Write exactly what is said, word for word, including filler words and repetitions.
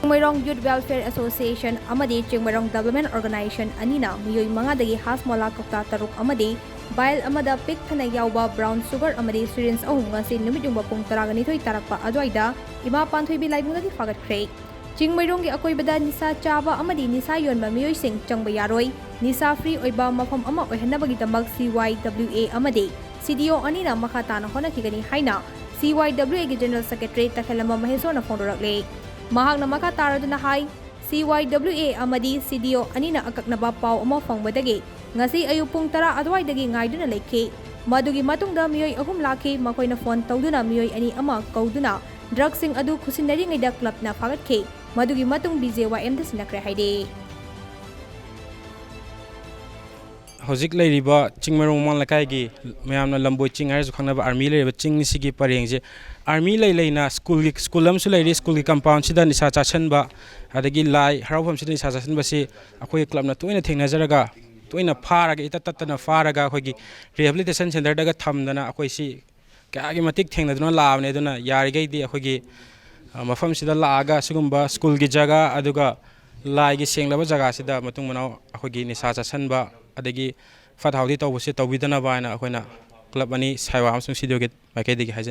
Chingmeirong Youth Welfare Association ꯑꯃꯗꯤ Chingmeirong Development Organization ꯑꯅꯤꯅ ꯃꯤꯑꯣꯏ ꯃꯉꯥꯗꯒꯤ ꯍꯥꯖꯃꯣꯂꯥ ꯀꯧꯇꯥ ꯇꯔꯨꯛ ꯑꯃꯗꯤ vial ꯑꯃꯗ ꯄꯤꯛ ꯊꯟꯅ ꯌꯥꯎꯕ brown sugar ꯑꯃꯗꯤ syringe ꯑꯍꯨꯝ ꯉꯁꯤ ꯅꯨꯃꯤꯠ ꯌꯨꯡꯕ ꯄꯨꯡ ꯇꯔꯥꯒ ꯅꯤꯊꯣꯏ ꯇꯥꯔꯛꯄ ꯑꯗꯨꯋꯥꯏꯗ ꯏꯃꯥ ꯄꯥꯟꯊꯣꯏꯕꯤ ꯂꯥꯏꯕꯨꯡꯗꯒꯤ ꯐꯥꯒꯠꯈ꯭ꯔꯦ꯫ ꯆꯤꯡꯃꯩꯔꯣꯡꯒꯤ ꯑꯀꯣꯏꯕꯗ ꯅꯤꯁꯥ ꯆꯥꯕ ꯑꯃꯗꯤ ꯅꯤꯁꯥ ꯌꯣꯟꯕ ꯃꯤꯑꯣꯏꯁꯤꯡ ꯆꯪꯕ ꯌꯥꯔꯣꯏ꯫ ꯅꯤꯁꯥ free ꯑꯣꯏꯕ ꯃꯐꯝ ꯑꯃ ꯑꯣꯏꯍꯟꯅꯕꯒꯤꯗꯃꯛ C Y W A ꯑꯃꯗꯤ C D O ꯑꯅꯤꯅ ꯃꯈꯥ ꯇꯥꯅ ꯍꯣꯠꯅꯈꯤꯒꯅꯤ ꯍꯥꯏꯅ C Y W Aꯒꯤ General Secretary ꯇꯈꯦꯜꯂꯝꯕ ꯃꯍꯦꯁꯣꯔꯅ ꯐꯣꯡꯗꯣꯔꯛꯂꯦ꯫ ꯃꯍꯥꯛꯅ ꯃꯈꯥ ꯇꯥꯔꯗꯨꯅ ꯍꯥꯏ, C Y W A ꯑꯃꯗꯤ C D O ꯑꯅꯤꯅ ꯑꯀꯛꯅꯕ ꯄꯥꯎ ꯑꯃ ꯐꯪꯕꯗꯒꯤ ꯉꯁꯤ ꯑꯌꯨꯛ ꯄꯨꯡ ꯇꯔꯥ ꯑꯗꯨꯋꯥꯏꯗꯒꯤ ꯉꯥꯏꯗꯨꯅ ꯂꯩꯈꯤ꯫ ꯃꯗꯨꯒꯤ ꯃꯇꯨꯡꯗ ꯃꯤꯑꯣꯏ ꯑꯍꯨꯝ ꯂꯥꯛꯈꯤ꯫ ꯃꯈꯣꯏꯅ ꯐꯣꯟ ꯇꯧꯗꯨꯅ ꯃꯤꯑꯣꯏ ꯑꯅꯤ ꯑꯃ ꯀꯧꯗꯨꯅ ꯗ꯭ꯔꯒꯁꯤꯡ ꯑꯗꯨ ꯈꯨꯠꯁꯤꯟꯅꯔꯤꯉꯩꯗ ꯀ꯭ꯂꯕꯅ ꯐꯥꯒꯠꯈꯤ꯫ ꯃꯗꯨꯒꯤ ꯃꯇꯨꯡ B J Y Mꯗ ꯁꯤꯟꯅꯈ꯭ꯔꯦ ꯍꯥꯏꯔꯤ꯫ ꯍꯧꯖꯤꯛ ꯂꯩꯔꯤꯕ ꯆꯤꯡꯃꯩꯔꯣꯡ ꯃꯃꯥꯡ ꯂꯩꯀꯥꯏꯒꯤ ꯃꯌꯥꯝꯅ ꯂꯝꯕꯣꯏ ꯆꯤꯡ ꯍꯥꯏꯔꯁꯨ ꯈꯪꯅꯕ ꯑꯥꯔꯃꯤ ꯂꯩꯔꯤꯕ ꯆꯤꯡꯁꯤꯒꯤ ꯄꯔꯦꯡꯁꯦ ꯑꯥꯔꯃꯤ ꯂꯩ ꯂꯩꯅ ꯁ꯭ꯀꯨꯜꯒꯤ, ꯁ꯭ꯀꯨꯜ ꯑꯃꯁꯨ ꯂꯩꯔꯤ, ꯁ꯭ꯀꯨꯜꯒꯤ ꯀꯝꯄꯥꯎꯟꯁꯤꯗ ꯅꯤꯁꯥ ꯆꯥꯁꯤꯟꯕ, ꯑꯗꯒꯤ ꯂꯥꯏ ꯍꯔꯥꯎꯐꯝꯁꯤꯗ ꯅꯤꯁꯥ ꯆꯥꯁꯤꯟꯕꯁꯤ ꯑꯩꯈꯣꯏꯒꯤ ꯀ꯭ꯂꯕꯅ ꯇꯣꯏꯅ ꯊꯦꯡꯅꯖꯔꯒ, ꯇꯣꯏꯅ ꯐꯥꯔꯒ, ꯏꯇꯠ ꯇꯠꯇꯅ ꯐꯥꯔꯒ ꯑꯩꯈꯣꯏꯒꯤ rehabilitation centreꯗꯒ ꯊꯝꯗꯅ ꯑꯩꯈꯣꯏꯁꯤ ꯀꯌꯥꯒꯤ ꯃꯇꯤꯛ ꯊꯦꯡꯅꯗꯨꯅ ꯂꯥꯛꯑꯕꯅꯦ꯫ ꯑꯗꯨꯅ ꯌꯥꯔꯤꯈꯩꯗꯤ ꯑꯩꯈꯣꯏꯒꯤ, ꯑ, ꯃꯐꯝꯁꯤꯗ ꯂꯥꯛꯑꯒ ꯁꯤꯒꯨꯝꯕ ꯁ꯭ꯀꯨꯜꯒꯤ ꯖꯒꯥ, ꯑꯗꯨꯒ ꯂꯥꯏꯒꯤ ꯁꯦꯡꯂꯕ ꯖꯒꯥꯁꯤꯗ ꯃꯇꯨꯡ ꯃꯅꯥꯎ ꯑꯩꯈꯣꯏꯒꯤ ꯅꯤꯁꯥ ꯆꯥꯁꯟꯕ ꯑꯗꯒꯤ ꯐꯠꯇ ꯍꯥꯎꯗꯤ ꯇꯧꯕꯁꯦ ꯇꯧꯕꯤꯗꯅꯕ ꯍꯥꯏꯅ ꯑꯩꯈꯣꯏꯅ ꯀ꯭ꯂꯕ ꯑꯅꯤ, ꯁꯥꯏꯋꯥ ꯑꯃꯁꯨꯡ C D Oꯒꯤ ꯃꯥꯏꯀꯩꯗꯒꯤ ꯍꯥꯏꯖꯅꯤꯡꯏ꯫